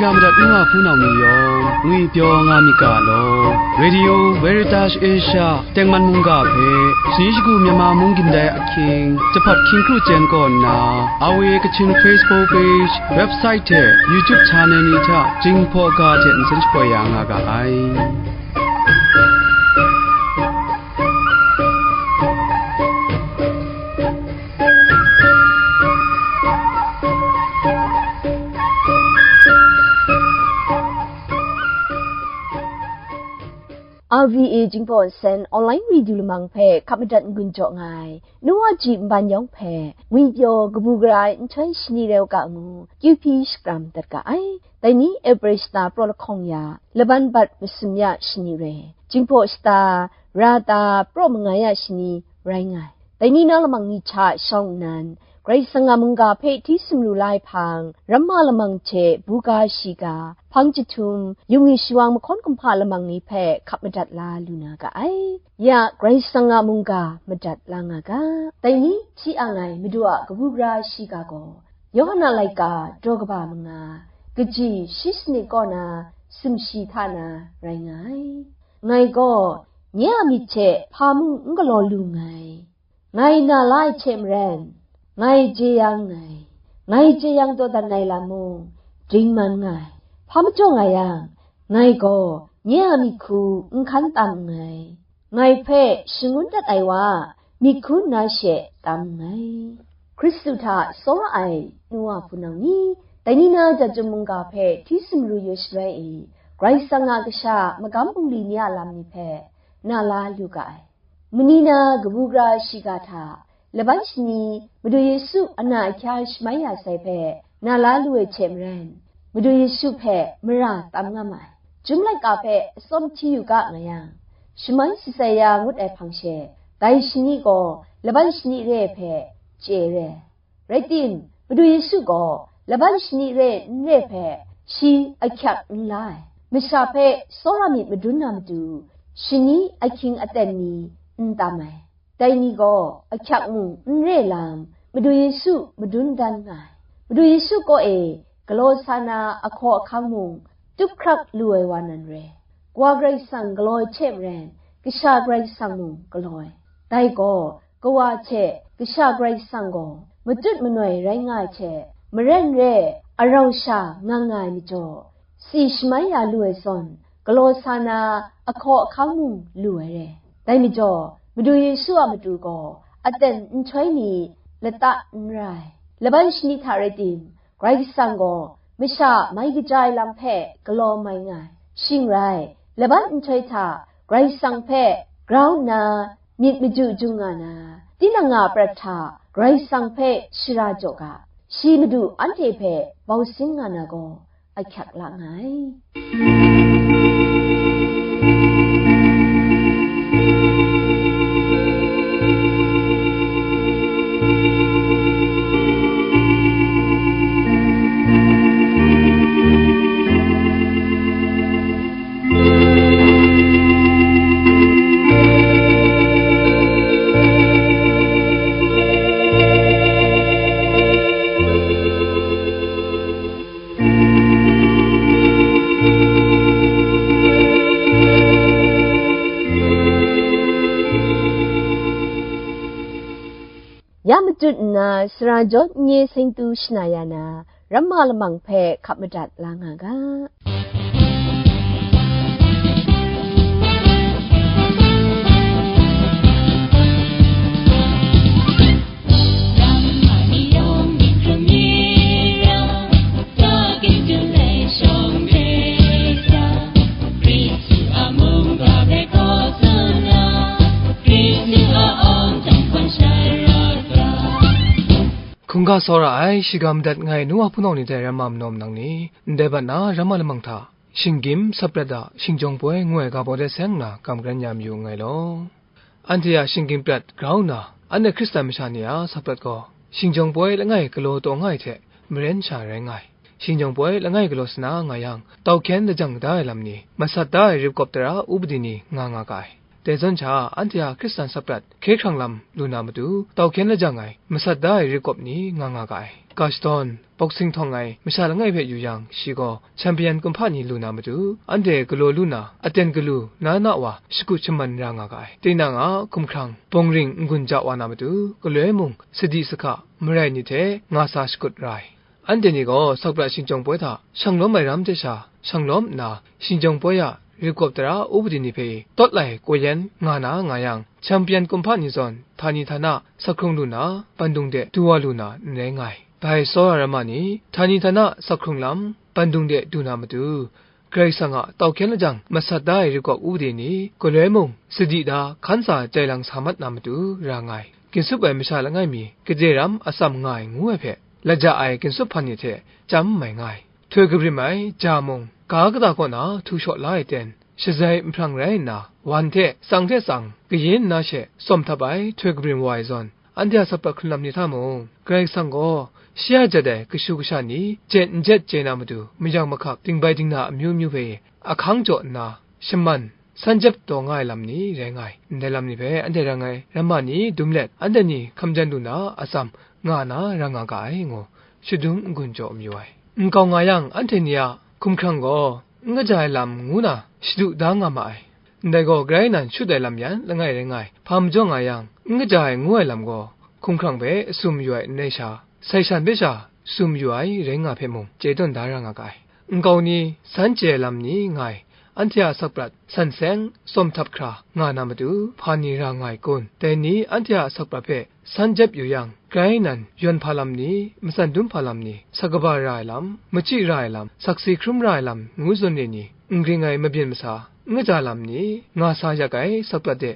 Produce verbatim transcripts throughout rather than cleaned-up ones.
Madat nu a hpunau ni yawng ngwipyaw nga myit ga law. Radio Veritas Asia tengman mungga hpe, shani shagu Myanmar mung gindai ahkying, jahpat hkying kru chyen kaw nna, R V A Kachin Facebook page, website hte YouTube channel ni hta Jinghpaw ga hte nsen shapoi ya nga ga ai. R V A Jinghpaw Nsen online radio lamang hpe hkap madat n-gun jaw nga ai, nu wa ji nban yawng hpe, ngwipyaw kabu gara ai nhtoi shani rau ga ngu, Q P shakram dat ga ai. Dai ni April shata praw lahkawng ya, laban bat masum ya shani re, Jinghpaw shata, ra ta praw manga ya shani rai nga ai. Dai ni na lamang ni hta shawng nnan, Karai Kasang a mungga hpe hti sumru la ai hpang, ramma lamang hte buga shiga, hpang jahtum, yungwi shawang mahkawn kumhpa lamang ni hpe hkap madat la lu na ga ai. Ya, Karai Kasang a mungga madat la nga ga. Dai ni hti ang ai Madu a kabu gara shiga gaw, Yawhan a laika daw kaba manga, kaji shi sanit kaw na sumshi hta na rai nga ai. Ngai gaw nye a myit hte hpa mung n galaw lu nngai. Ngai na la ai hte maren, ngai jeyang nngai. Ngai jeyang dawdan ai lam mung, dingman nngai. Hpa majaw nga yang, ngai gaw nye a myit hku n hkan tam nngai. Ngai hpe shangun dat ai wa a myit hku nna she tam nngai. Hkristu hta tsawra ai nu wa hpunau ni, dai ni na jat chyum mungga hpe hti sumru yu shaloi e, Karai Kasang a kasha magam bungli ni a lam ni hpe na la lu ga ai. Mani na kabu gara shiga hta, laban shani Madu Yesu ana ahkya shamai ya sai hpe na la lu ai hte maren, Madu Yesu hpe mara tam nga ma ai. Chyum laika hpe atsawm hti yu ga nga yang, shamai Sisaya ngut ai hpang she, dai shani gaw laban shani re ai hpe chye re ai. Rai tim, Madu Yesu gaw laban shani re n re hpe shi ahkyak n la ai. Masha hpe tsawra myit madun na matu, shani ahkying aten ni n tam ai. Dai ni gaw ahkyak mung n re lam, Madu Yesu madun dan nga ai. Madu Yesu kaw e galaw sa na ahkaw ahkang mung tup hkrak lu ai wa nan re. Kawa Karai Kasang galaw ai hte maren, Kasha Karai Kasang mung galaw ai. Dai gaw, kawa hte Kasha Karai Kasang gaw matut manoi rai nga ai hte maren re, arau sha nga nga ai majaw, si shamai ya lu ai zawn, galaw sa na ahkaw ahkang mung lu ai re. Dai majaw, Madu Yesu a matu gaw aten nhtoi ni lata n ra ai. Laban shani hta rai tim, Karai Kasang gaw masha mai kaja ai lam hpe galaw mai nga ai. Shing rai, laban nhtoi hta Karai Kasang hpe grau nna myit maju jung nga na, tinang a prat hta Karai Kasang hpe shara jaw ga, shi Madu anhte hpe bau sin nga na gaw ahkyak la nga ai. Ya matut nna, sara jaw n-, nye seng tu shana ya na, ramma lamang hpe hkap madat la nga ga. Hkungga tsawra ai, shiga madat nga ai nu wa hpunau ni dai ramma manaw manang ni, ndai bat na ramma lamang hta, shinggyim, saprat a, shingjawng poi ngu ai ga baw de seng nna kam karan ya mayu nngai law. Anhte a shinggyim prat grau nna, anhte Hkristan masha ni a saprat gaw, shingjawng poi langai galaw taw nga ai hte maren sha rai nga ai. Shingjawng poi langai galaw sa na nga yang, tau hkyen lajang da ai lam ni, masat da ai ripkawp tara upadi ni nga nga ga ai. Dai zawn sha, anhte a Hkristan saprat hkye hkrang lam lu na matu, tau hkyen lajang ai, masat da ai rit kawp ni nga nga ga ai. Ga shadawn, boksing htawng ai masha langai hpe yu yang, shi gaw champion kumhpa ni lu na matu, anhte galaw lu na, aten galu na na wa shakut shaman ra nga ga ai. Tinang a hkumhkrang bawng ring n-gun ja wa na matu, galoi mung sadi sahka marai ni hte nga sa shakut ra ai. Anhte ni gaw sakpra shingchawng poi hta shanglawm ai ram hte sha shanglawm nna, shingchawng poi a rit kawp tara upadi ni hpe tawt lai koi yan nga na nga yang, champion kumhpa ni zawn htani htana sakhkrung lu na, bandung de du wa lu na n rai nga ai. Dai tsawra ramma ni htani htana sakhkrung lam, bandung de du na matu, Karai Kasang a tau hkyen lajang masat da ai rit kawp upadi ni, galoi mung sadi da hkan sa jai lang sa mat na matu ra nga ai. Ginsup ai masha langai mi gade ram atsam nga ai ngu ai hpe, laja ai ginsup hpan ni hte chyam mai nga ai. Htoi kabrim ai ja mung, ga kata kaw na htu shaw la ai ten, shazai nhprang rai nna, wan hte tsang hte tsang kayin nna she tsawm htap ai htoi kabrim wa ai zawn, anhte a sakprat hkrun lam ni hta mung, Karai Kasang gaw shi a jat ai kashu kasha ni jet n jet chye na matu, mayang mahkak, dingbai dingna amyu myu hpe ahkang jaw nna, shaman, san jep taw nga ai lam ni rai nga ai. Ndai lam ni hpe anhte rang ai ramma ni dum let, anhte ni hkamjan lu na atsam nga na ra nga ga ai, ngu shadum n-gun jaw mayu ai. Nkau nga yang, anhte ni a hkumhkrang gaw n kaja ai lam ngu na shadu da nga ma ai. Ndai gaw grai nan shut ai lam yan langai rai nga ai. Hpa majaw nga yang, n kaja ai ngu ai lam gaw hkumhkrang hpe tsun mayu ai n rai sha, sai shan hpe sha tsun mayu ai rai nga hpe mung, chye tawn da ra nga ga ai. Nkau ni san chye ai lam ni nga ai, anhte a sakprat san seng tsawm htap hkra nga na matu, hpa ni ra nga ai kun? Dai ni anhte a sakprat hpe san jep yu yang, grai nan yawn hpa lam ni, matsan dum hpa lam ni, sa kaba ra ai lam, machyi ra ai lam, saksi hkrum ra ai lam, ngu zawn re ni, n gring ai mabyin masa, n kaja lam ni, nga sa yak ai sakprat de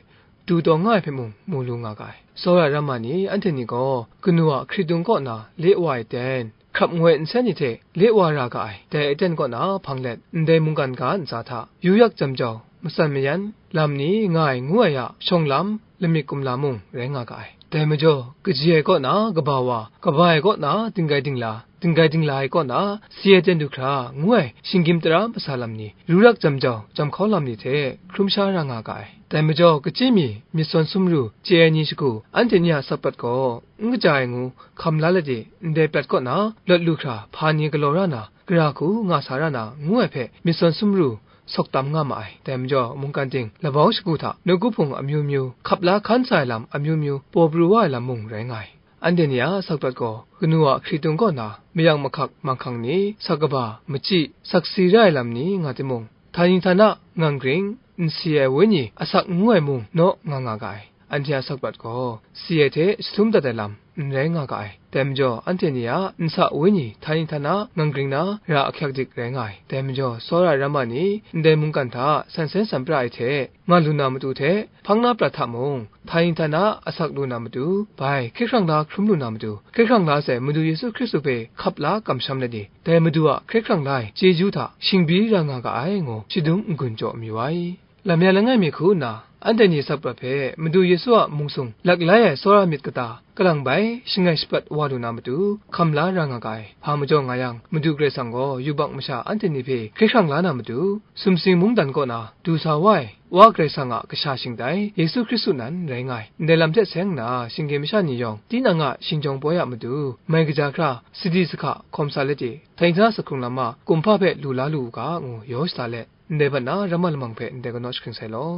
du taw nga ai hpe mung mu lu nga ga ai. Tsawra ramma ni, anhte ni gaw kanu a hkritung kaw na le wa ai ten, hkrap ngoi nsen ni hte le wa ra ga ai, dai aten kaw na hpang let, ndai mungkan ga ntsa hta yu yak jam jau, matsan mayan lam ni nga ai ngu ai a shawng lam, lamik kumla mung rai nga ga ai. Dai majaw, kaji ai kaw na kaba wa, kaba ai kaw na dinggai dingla, dinggai dingla ai kaw na si ai ten du hkra ngu ai shinggyim tara masa lam ni, ru rak jam jau, jam hkau lam ni hte hkrum sha ra nga ga ai. Dai majaw, kachyi mi myit sawn sumru chye ai ni shagu, anhte ni a sakprat gaw n kaja ai ngu hkam la let e, ndai prat kaw na lawt lu hkra hpa ni galaw ra na, gara hku nga sa ra na, ngu ai hpe myit sawn sumru sawk tam nga ma ai. Dai majaw, mungkan ting labau shagu hta nawku hpung amyu myu, hkap la hkan sa ai lam amyu myu, paw pru wa ai lam mung rai nga ai. Anhte ni a sakprat gaw kanu a hkritung kaw na mayang mahkak manghkang ni, sa kaba, machyi, saksi ra ai lam ni nga timung, htani htana, ngang gring, n si ai wenyi asak ngu ai mung naw nga nga ga ai. Anhte a sakprat gaw si ai hte jahtum dat ai lam n rai nga ga ai. Dai majaw, anhte ni a nsa wenyi htani htana ngang gring na ra ahkyak dik rai nga ai. Dai majaw, tsawra ai ramma ni ndai mungkan hta san sen san pra ai hte nga lu na matu hte, hpang na prat hta mung, htani htana asak lu na matu, bai hkye hkrang la hkrum lu na matu, hkye hkrang la sai Madu Yesu Hkristu hpe hkap la kamsham let e, dai Madu a hkye hkrang la ai chyeju hta shingbyi ra nga ga ai, ngu shadum n-gun jaw mayu ai. Lam ya langai mi hku nna, anhte ni sakprat hpe Madu Yesu a mung sung laklai ai tsawra myit kata, kalang bai shangai shapat wa lu na matu, hkam la ra nga ga ai. Hpa majaw nga yang, Madu Karai Kasang gaw yubak masha anhte ni hpe hkye hkrang la na matu, sumsing mungdan kaw na du sa wa ai Wa Karai Kasang a Kasha shingtai, Yesu Hkristu nan rai nga ai. Ndai lam hte seng nna, shinggyim masha ni yawng, tinang a shinggyim poi a matu, mai kaja hkra, sadi sahka hkawm sa let e, htani htana sakhkrung lam a kumhpa hpe lu la lu u ga, ngu yaw shada let, ndai bat na ramma lamang hpe ndai kanaw jahkring sai law.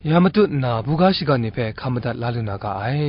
Ya matut nna, buga shiga ni hpe hkam madat la lu na ga ai.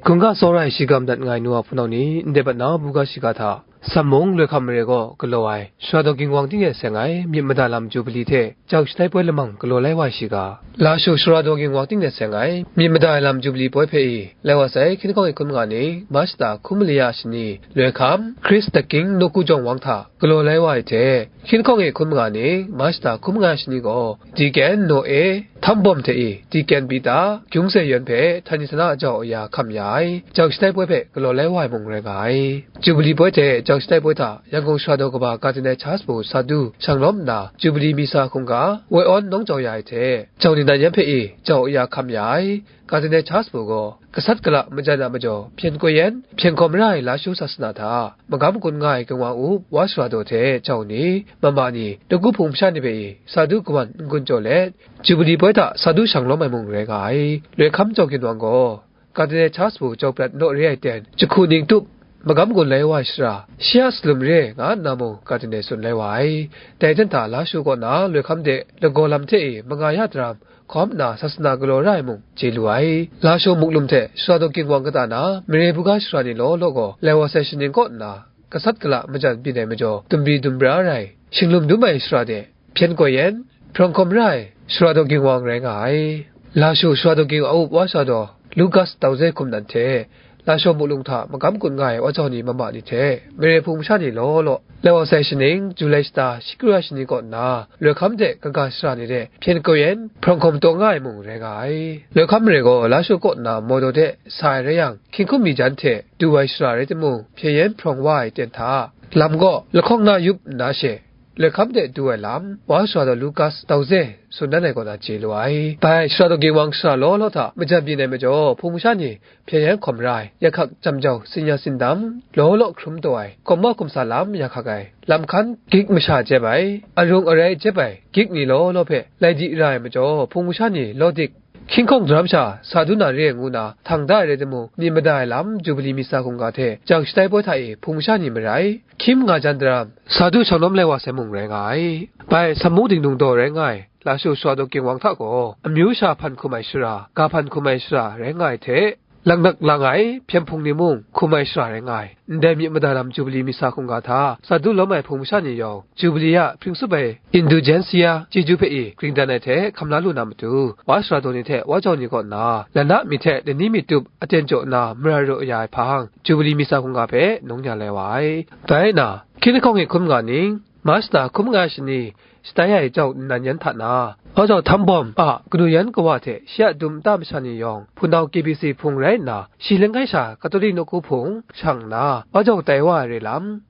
Hkungga tsawra ai shiga madat nga ai nu wa hpunau ni, ndai bat na buga shiga hta, Sam mung loi hkam mare gaw galaw ai, Sara daw ging wang ting e seng ai myit mada lam Jubili hte jau shatai poi lamang galaw lai wa ai shiga. Lashu Sara daw ging wang ting e seng ai myit mada ai lam Jubili poi hpe i, lai wa sai, hkying hkawng e hkun manga ni, Machta hkum mali ya shani, loi hkam, Hkris daking nawku jawng wang hta galaw lai wa ai hte, hkying hkawng e hkun manga ni, Machta hkum manga ya shani gaw, Deacon Noe, Htam bawm hte i, Deacon Pita, Gyung Ze Yuen hpe htani htana jau aya hkam ya ai, jau shatai poi hpe galaw lai wa ai mung rai nga ai. Jubili poi hte jau shatai poi hta Yangon Sara daw kaba Cardinal Charles Bo sa du shang lawm nna, Jubili misa hkungga woi awn nawng jau ya ai hte, jau ningnan yan hpe i jau aya hkam ya ai. Cardinal Charles Bo gaw gasat gala majan a majaw hpyen koi yan, hpyen hkawm ra ai Lashu sasana hta magam gun nga ai Ginwang Up, Wa Sara daw hte jau ni, mama ni, nawku hpung masha ni hpe i sa du kawan n-gun jaw let, Jubili poi hta sa du shang lawm ai mung rai nga ai. Loi hkam jau ginwang gaw, Cardinal Charles Bo jau prat naw re ai ten, jahku ning tup, magam gun lai wa ai shara, shi a salum re nga nna mung Cardinal tsun lai wa ai. Dai jan hta Lashu kaw na loi hkam de lagaw lam hte e manga ya daram hkawm nna sasana galaw ra ai mung chye lu ai. Lashu muklum hte Sara daw Ginwang kata na mare buga shara ni law law gaw, lai wa sai shaning kaw nna gasat gala majan byin ai majaw, dumri dumbra rai, shinglum dum ai shara de, hpyen koi yan, hprawng hkawm ra ai Sara daw Ginwang rai nga ai. Lashu Sara daw Ginwang a up Wa Sara daw Lukas Tau Ze hkum nan hte, Lashu muklung hta magam gun nga ai wa jau ni mama ni hte, mare hpung masha ni law law, lai wa sai shaning, Julai shata shi kru ya shani kaw nna, loi hkam de kaga shara ni de, hpyen koi yan, hprawng hkawm taw nga ai mung rai nga ai. Loi hkam mare gaw, Lashu kaw nna Mawdaw de sa ai rai yang, hkying hkum mi jan hte du ai shara rai timung, hpyen yan hprawng wa ai ten hta, lam gaw lahkawng na yup nna she, loi hkam de du ai lam, Wa Sara daw Lukas Tau Ze tsun dan ai kaw na chye lu ai. Bai, Sara daw Ginwang shara law law hta majan byin ai majaw, hpung masha ni hpyen yan hkawm ra ai, ya hkak jam jau, tsin ya tsindam, law law hkrum taw ai, hkawm maw hkawm sa lam ya hkak ai, lam hkan, Grik masha jep ai, arung arai jep ai, Grik ni law law hpe lai di ra ai majaw, hpung masha ni law dik, hkying hkawng daram sha sa du na re ngu na htang da ai rai timung, myit mada ai lam, Jubili misa hkungga hte jau shatai poi hta e hpung masha ni marai, hkyim nga jan daram, sa du shang lawm lai wa sai mung rai nga ai. Bai, Samu Dingdung daw rai nga ai, Lashu Sara daw Ginwang hta gaw, amyu sha hpan hkum ai shara, ga hpan hkum ai shara rai nga ai hte, laknak lang ai, hpyen hpung ni mung hkum ai shara rai nga ai. Ndai myit mada lam Jubili misa hkungga hta sa du lawm ai hpung masha ni yawng, Jubili a hpring tsup ai Indulgencia chyeju hpe i gring dan ai hte hkam la lu na matu, Wa Sara daw ni hte Wa jau ni kaw nna, lana myit hte lani myit tup aten jaw nna mara raw ya ai hpang, Jubili misa hkungga hpe nawng ya lai wa ai. Dai na, hkying lahkawng e hkum nga ning, Mach na hkum nga shani, shatai ai jau nnan yan hta na, Wa jau Htam Bawm a kanu yan kawa hte shi a dum nta masha ni yawng, hpunau K B C hpung rai nna, shi langai sha Katolik nawku hpung shang nna, Wa jau tai wa ai re lam,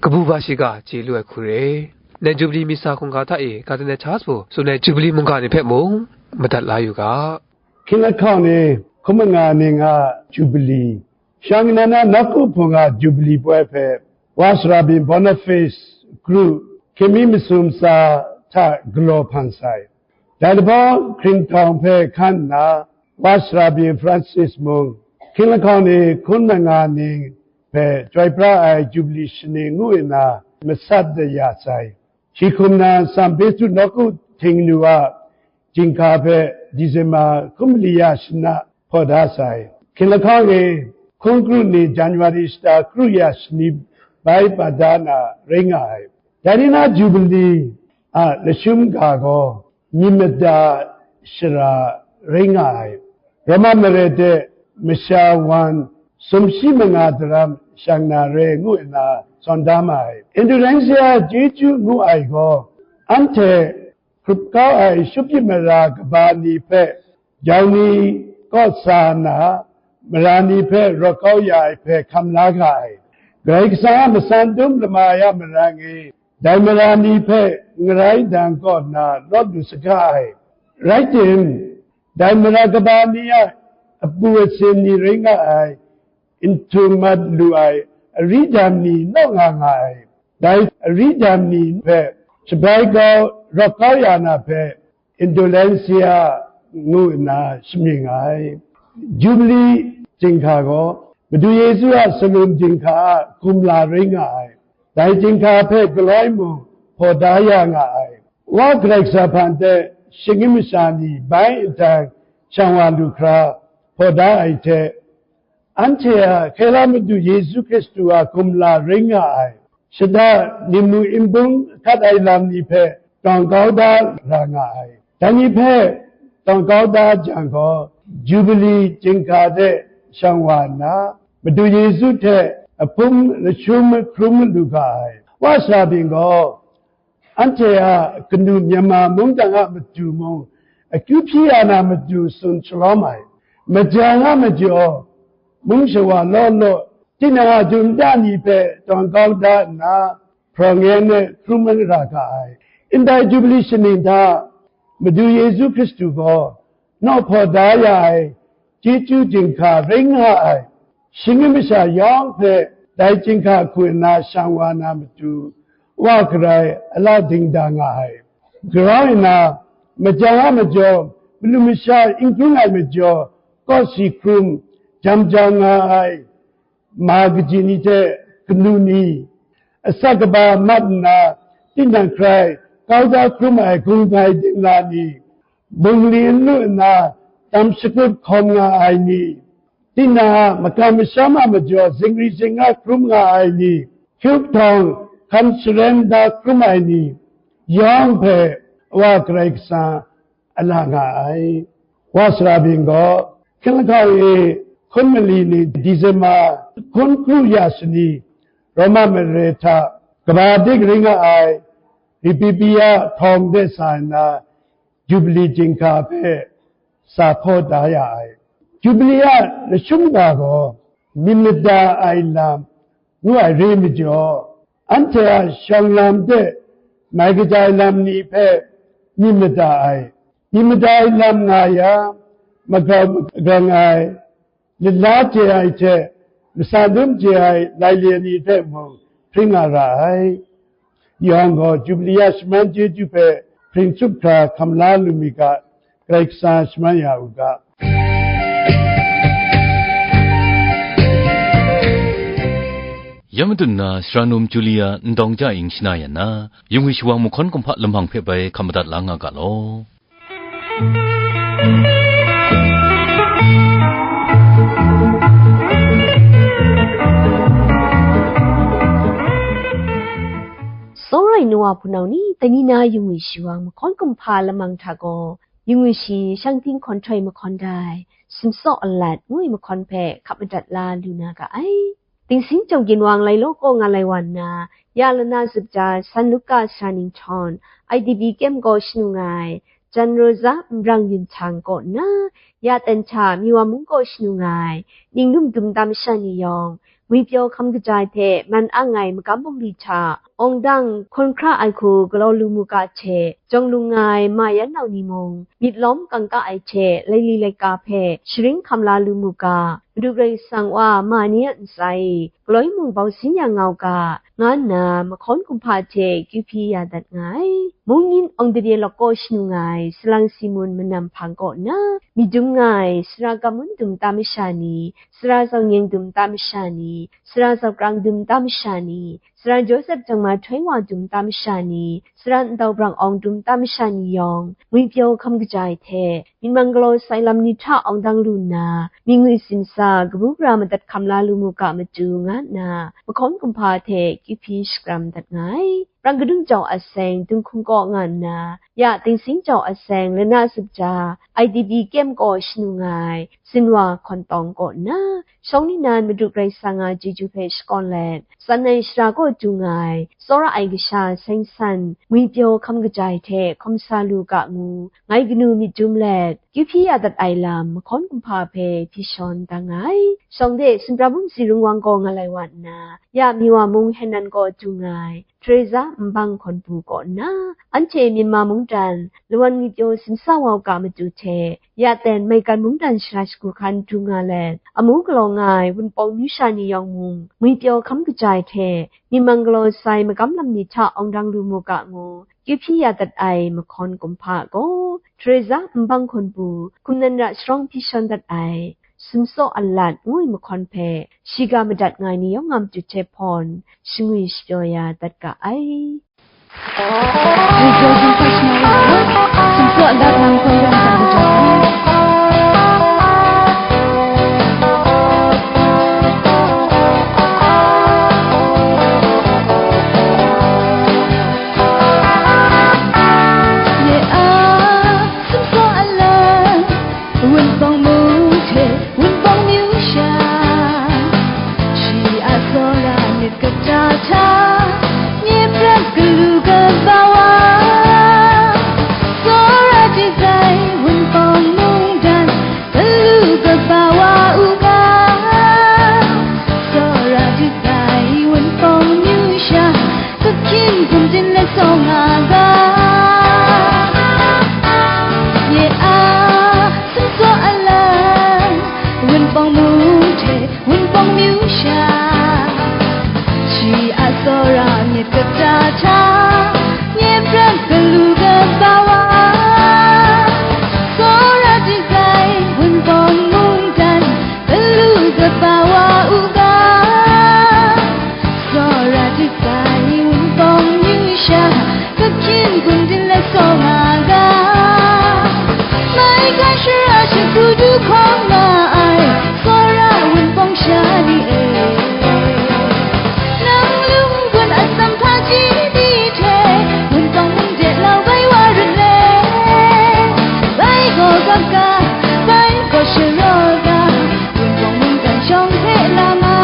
kabu ba shiga chye lu ai hku re. Nai Jubili misa hkungga hta e Cardinal Charles Bo tsun ai Jubili mungga ni hpe mung madat la yu ga. Hkying lahkawng ni hkum manga ning a Jubili, shang nna nawku hpung a Jubili poi hpe, Wa Sara byin Boniface kru, hkying mi masum tsa hta galaw hpan sai. Dai lahkawng hkringhtawng hpe hkan nna, Wa Sara byin Francis mung, hkying lahkawng ni hkum manga ning hpe chyoi pra ai Jubili shaning ngu nna masat de ya sai. Shi hkum na San Petru nawku Htingnu a ginhka hpe December hkum mali ya shana hpaw da sai. Hkying lahkawng e, hkun kru ni January shata kru ya shani bai bat da na rai nga ai. Dai ni na Jubili a lashum ga gaw, myit mada shara rai nga ai. Roma mare de masha wan sumshi manga daram shang na re ngu nna sawn da ma ai. Indulgencia chyeju ngu ai gaw, anhte hkrup kau ai shupyit mara kaba ni hpe jau ni kaw sa nna, mara ni hpe rawt kau ya ai hpe hkam la ga ai. Karai Kasang a matsan dum lama ya marang e, dai mara ni hpe ngarai dan kaw nna nawt lu saga ai. Rai tim, dai mara kaba ni a apu asin ni rai nga ai, n htum mat lu ai ari dam ni naw nga nga ai. Dai ari dam ni hpe shabai kau rawt kau ya na hpe, Indulgencia ngu nna shamying ai. Jubili ginhka gaw Madu Yesu a salum ginhka a kumla rai nga ai. Dai ginhka hpe galoi mung hpaw da ya nga ai. Wa Karai Kasang hpang de shinggyim masha ni bai nhtang shang wa lu hkra hpaw da ai hte, anhte a hkye la Madu Yesu Hkristu a kumla rai nga ai. Shada nimung inbung hkat ai lam ni hpe tawng kau da ra nga ai. Dai ni hpe tawng kau da jang gaw, Jubili ginhka de shang wa nna, Madu Yesu hte ahpum lashum hkrum lu ga ai. Wa sara byin gaw, anhte a kanu Myanmar mungdan a matu mung akyu hpyi ya na matu tsun shalawm ai. Majang a majaw, mung shawa law law, tinang a dum da ni hpe tawn kau da nna, hprawng en e hkrum ra ga ai. Ndai Jubili shaning hta, Madu Yesu Hkristu gaw, nawhpawt da ya ai chyeju jinghka ring nga ai. Shinggan masha yawng hpe dai jinghka hku nna shang wa na matu, Wa garai a la dingda nga ai. Grau nna, majang a majaw, manu masha n hkrum ai majaw, kawsi hkrum, jam jam nga ai, ma kaji ni hte kanu ni, asak kaba mat nna, tinang hkrai kau da hkrum ai gungbai dingla ni, bungli n lu nna, tam shakut hkawm nga ai ni, tinang a makam masham a majaw zingri zingra hkrum nga ai ni, hkyup htawng hkan sharen da hkrum ai ni, yawng hpe Wa Karai Kasang a la nga ai. Wa sara byin gaw, hkying lahkau e hkun mali ni Disemba hkun kru ya shani, Roma mare hta kaba dik ring nga ai, Ripipiya htawng de sa nna, Jubili jinghka hpe sa hpaw da ya ai. Jubili a lashum ga gaw, myit mada ai lam ngu ai re majaw, anhte a shawng lam de mai kaja ai lam ni hpe myit mada ai. Myit mada ai lam nga yang, magrau magrang ai, lala chye ai hte, matsan dum chye ai laile ni hpe mung hpring nga ra ai. Yawng gaw Jubili a shaman chyeju hpe hpring tsup hkra hkam la lu mi ga, Karai Kasang shaman ya u ga. Ya madun na, Sara Num Julia ndawng ja ing shana yan na, yungwi shawang mahkawn kumhpa lamang hpe bai hkam madat la nga ga law. Tsawra ai nu wa hpunau ni, dai ni na yungwi shawang mahkawn kumhpa lamang hta gaw, yungwi shi shang ting hkawn htoi mahkawn dai, Sumsaw Alat ngu ai mahkawn hpe hkap madat la lu na ga ai. Tingsin Chyawm Ginwang lai law kaw nga lai wa nna, ya lana zup ja San Luka sara ninghtawn, I D P kyem gaw shanu nga ai, Jan Rosa Nbrang Yun Htang kaw nna, ya ten hta Miwa mung kaw shanu nga ai, ning lum dum tam masha ni yawng, ngwipyaw hkam kaja ai hte man ang ai magam bungli hta, awng dang hkawn hkra ai hku galaw lu mu ga hte, jawng lung nga ai ma yan nau ni mung, myit lawm kangka ai hte laili laika hpe sharin hkam la lu mu ga, Madu Karai Kasang wa ma ni a ntsa e galoi mung bau sin yang nga u ga, nga nna mahkawn kumhpa hte kyu hpyi ya dat nga ai. Mung yin awng dade lawk kaw shanu nga ai salang Simun manam hpang kaw nna, myit dum nga ai sara Kamun dum tam masha ni, sara Zaungyeng dum tam masha ni, sara Zaukrang dum tam masha ni, sara Josep Jangmahtoi wa dum tam masha ni, sara Ndau Brang Awng dum tam masha ni yawng, ngwipyaw hkam kaja ai hte, myit mang galaw sai lam ni hta awng dang lu nna, myit ngwi simsa, kabu gara madat hkam la lu mu ga matu, nga nna, mahkawn kumhpa hte kyu hpyi shakram dat nga ai. Prang kadung jau a seng, Dunghkung kaw nga nna, ya Tingsin jau a seng, lana zup ja, I D P kyem kaw shanu nga ai, Sinwa hkawn tawng kaw nna, shawng nnan Madu Karai Kasang a chyeju hpe shakawn let, tsan ai shara kaw du nga ai, tsawra ai kasha seng san, ngwipyaw hkam kaja ai hte hkawm sa lu ga ngu, ngai kanu myit dum let, kyu hpyi ya dat ai lam, mahkawn kumhpa hpe hpyi shawn da nga ai. Shawng de, Sumprabum Zirung Wang kaw nga lai wa nna, ya Miwa mung Henan kaw du nga ai, Teresa Nbang Hkawnpu kaw nna, anhte Myanmar mungdan lawan ngwipyaw simsa wa u ga matu hte, ya ten maigan mungdan shara shagu hkan du nga let, amu galaw nga ai Wunpawng myu sha ni yawng mung, ngwipyaw hkam kaja ai hte, myit mang galaw sai magam lam ni hta awng dang lu mu ga ngu, kyu hpyi ya dat ai mahkawn kumhpa gaw, Teresa Nbang Hkawnpu, hkum nan ra sharawng hpyi shawn dat ai, Sumsaw Alat ngu ai mahkawn hpe, shiga madat nga ai ni yawng a matu hte hpawn, shangwi shapyaw ya dat ga ai. Sumsaw Alat nang hpe yawng hta majaw ai. Ye a, Sumsaw Alat, Wunpawng mung hte Wunpawng myu sha, shi a tsawra myit kata hta, nye prat galu kaba wa, tsawra dizai, Wunpawng mung hte Wunpawng myu sha, shi a tsawra myit kata hta, nye prat galu kaba wa, tsawra dizai Wunpawng mungdan galu kaba wa u ga. Tsawra dizai Wunpawng myu sha, kahkyin gun din let saw nga ga. Maigan shara shagu du hkawm nga ai, tsawra Wunpawng sha ni e. Nang lung gun atsam hpaji ni hte, Wunpawng mung de lau bai wa rit le. Bai gaw gap ga, bai gaw sharaw ga, Wunpawng mungdan shawng hpe lang a.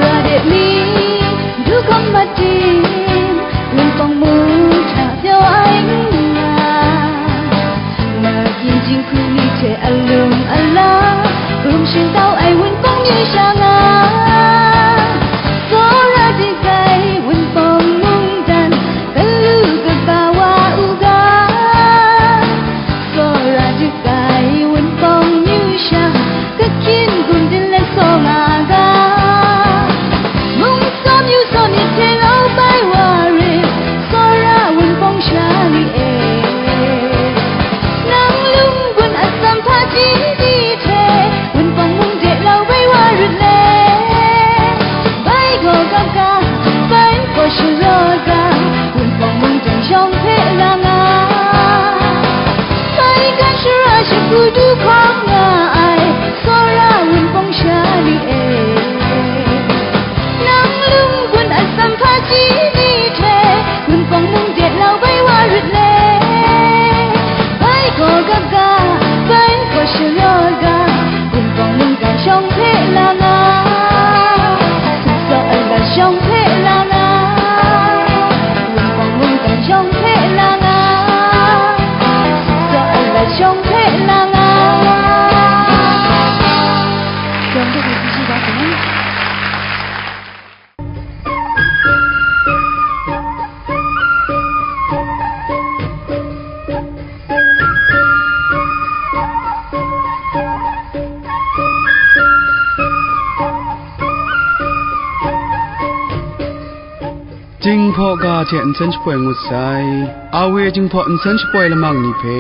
Ra de mi, du hkawm mat tim, Wunpawng mung hta pyaw ai n nga. Magyin jinghku ni hte alung ala, hkum shingtau ai Wunpawng myu sha nga. Tsawra dizai Wunpawng mungdan galu kaba wa u ga. Tsawra dizai Wunpawng myu sha, kahkyin gun din let saw nga ga. Mung tsawm yu saw myit hte lau bai wa rit, tsawra Wunpawng sha ni e. Nang lung gun atsam hpaji ni hte, Wunpawng mung de lau bai wa rit le. Bai gaw gap ga, bai gaw sharaw ga, Wunpawng mungdan shawng hpe lang a. Maigan shara shagu du hkawm nga ai, tsawra Wunpawng sha ni e. Nang lung gun atsam hpaji ni hte, Wunpawng mung de lau bai wa rit le. Bai gaw gap ga, bai gaw sharaw ga, Wunpawng mungdan shawng hpe lang a. Sumsaw ai lat shawng hpe lang a. Wunpawng mungdan shawng hpe lang a. Sumsaw ai lat shawng hpe lang a. Shawng hpe hpe hpe hpe hpe. Jinghpaw ga hte nsen shapoi ngut sai. Awe Jinghpaw nsen shapoi lamang ni hpe,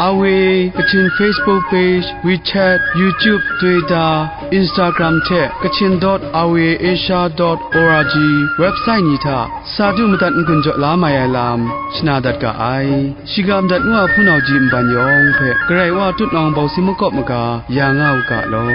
Awe Kachin Facebook page, WeChat, YouTube, Twitter, Instagram hte Kachin dot awe asia dot org website ni hta sa du madat n-gun jaw la mai ai lam shana dat ga ai. Shiga madat ngu a hpunau ji nban yawng hpe Karai Wa tutnawng bawsi makawp maga ya nga u ga law.